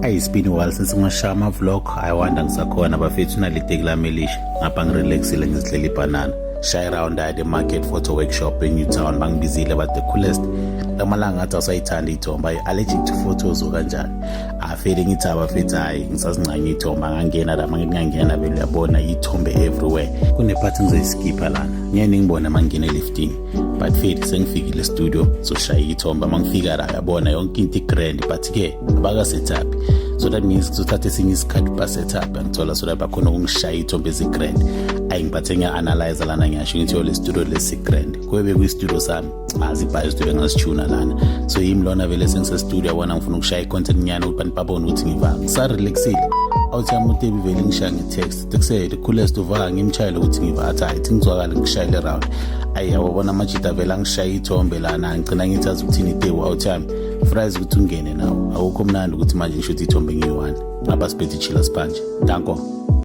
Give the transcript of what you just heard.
It's been a while since ngashaya ama-vlog. I wonder ngisakhona, bafethu. Naliteki lami elisha ngapha, ngirelaxile, ngizidlela ibhanana, shy round at the market photo workshop eNewtown. Bangibizile, but the coolest lamalanga ngathi awusayithanda iy'thombe, ayi allergic to photos okanjani. Afele ngithi abafethu, hhayi, ngisazincanye iy'thombe. Angangena la, mangithi ngangena vele uyabona iy'thombe everywhere. Kunephathi ngizoyiskipha lana, ngeke ningibone uma ngingena eliftini, but fethu, sengifikile estudio, soshaya iy'thombe. Uma ngifika la, uyabona yonke into i-grand, but-ke abakaset-up, so that means kuzothatha esinye isikhathi ba-set up, angithola, so that bakhona ukungishaya iy'thombe ezi-grand. Ayi, ngiphathe ngiya-analyze lana, ngiyasho ngithi yo, le studio lesi-grand kube kwi-studio sami, azi ibhayi studio engasithuna lana. So yimi lona vele sengisestudio, yabona, ngifuna ukushaya i-content nyana ukuthi bantu babone ukuthi ngiva ngisarelaxile. Awuthi yami utebi vele ngishaya nge-text, tekuse the coolest uva ngimshayele ukuthi ngiva, athi hayi, thi ngizwakale ngishayele round. Ayi, yabona amajita vele angishaya iy'thombe lana, ngigcina ngithi azi ukuthini itewu, awuthi yami fries ukuthi ungene nawo, awukho mnandi ukuthi manje ngisho ukuthi iy'thombe ngiyi-one ngapha siphethe ichila sipanje. Danko.